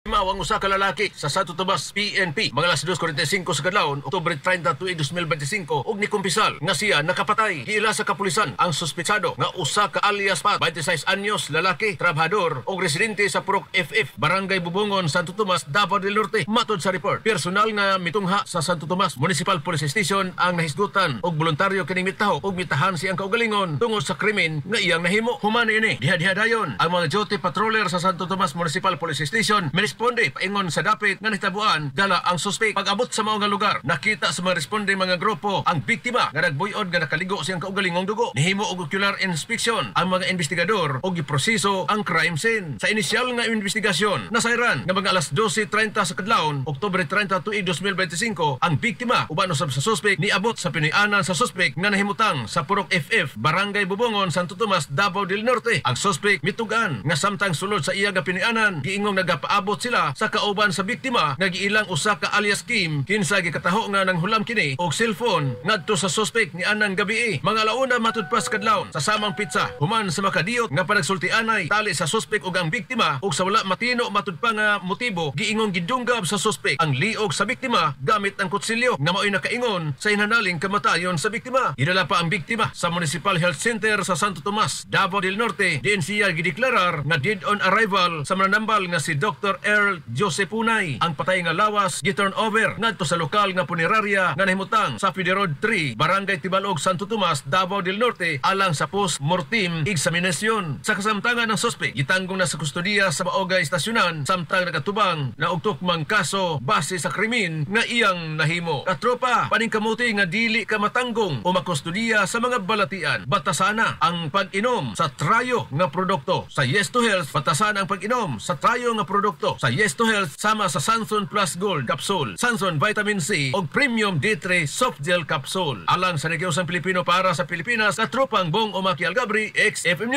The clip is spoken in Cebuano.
Ang usa ka lalaki sa Santo Tomas PNP mga alas 2:45 sa kadlawon, Oktubre 30 tuig 2025, ug nikumpisal nga siya nakapatay. Giila sa kapulisan ang suspetsado nga usa ka alias Pat, 26 anyos, lalaki, trabahador ug residente sa Purok FF, Barangay Bubungon, Santo Tomas, Davao del Norte. Matod sa report, personal nga mitungha sa Santo Tomas Municipal Police Station ang nahisgutan og voluntaryo kining mitaho ug mitahan siyang kaugalingon tungod sa krimen nga iyang nahimo. Human ini, diha-diha dayon ang mga duty patroller sa Santo Tomas Municipal Police Station miresponde paingon sa dapit nga nahitabuan dala ang suspect. Pag-abot sa mao nga lugar, nakita sa mga responde mga grupo ang biktima nga nagbuyod nga nakaligo siyang kaugalingong dugo. Nihimo og ocular inspection ang mga investigador og giproseso ang crime scene. Sa inisyal nga investigasyon, nasayran nga mga alas 12:30 sa kadlawon, Oktubre 30 tuig 2025, ang biktima uban usab sa suspect niabot sa Pinoy-anan sa suspect nga nahimutang sa Purok FF, Barangay Bubungon, Santo Tomas, Davao del Norte. Ang suspect mitugan nga samtang sulod sa iya nga Pinoy-anan, giingong nagapaabot sila sa kauban sa biktima nga giilang usa ka alias Kim, kinsa gikataho nga nanghulam kini og cellphone ngadto sa suspect ni anang gabi. Mga alauna matud pa sa kadlawon sa samang petsa, human sa makadiyot nga panagsultianay tali sa suspect ug ang biktima ug sa wala matino matud pa nga motibo, giingong gidunggab sa suspect ang liog sa biktima gamit ang kutsilyo nga maoy nakaingon sa hinanaling kamatayon sa biktima. Gidala pa ang biktima sa Municipal Health Center sa Santo Tomas, Davao del Norte, diin siya gideklarar nga dead on arrival sa mananambal nga si Dr. Earl Joseph Punay. Ang patay nga lawas gi-turn over ngadto sa lokal nga punerarya nga nahimutang sa Pide Road 3, Barangay Tibalog, Santo Tomas, Davao del Norte alang sa post-mortem examination. Sa kasamtangan, ng suspect gitanggong na sa kustodiya sa mao nga istasyonan samtang nagatubang na og tukmang kaso base sa krimen nga iyang nahimo. Katropa, paningkamuti nga dili ka matanggong o makustodiya sa mga balatian. Batasana ang pag-inom sa trayo nga produkto sa Yes to Health. Batasana ang pag-inom sa trayo nga produkto sa Yes to Health sama sa Sanson Plus Gold Capsule, Sanson Vitamin C o Premium D3 Soft Gel Capsule. Alang sa Negosang Pilipino para sa Pilipinas, katropang Bong Omaki Algabri, XFM News.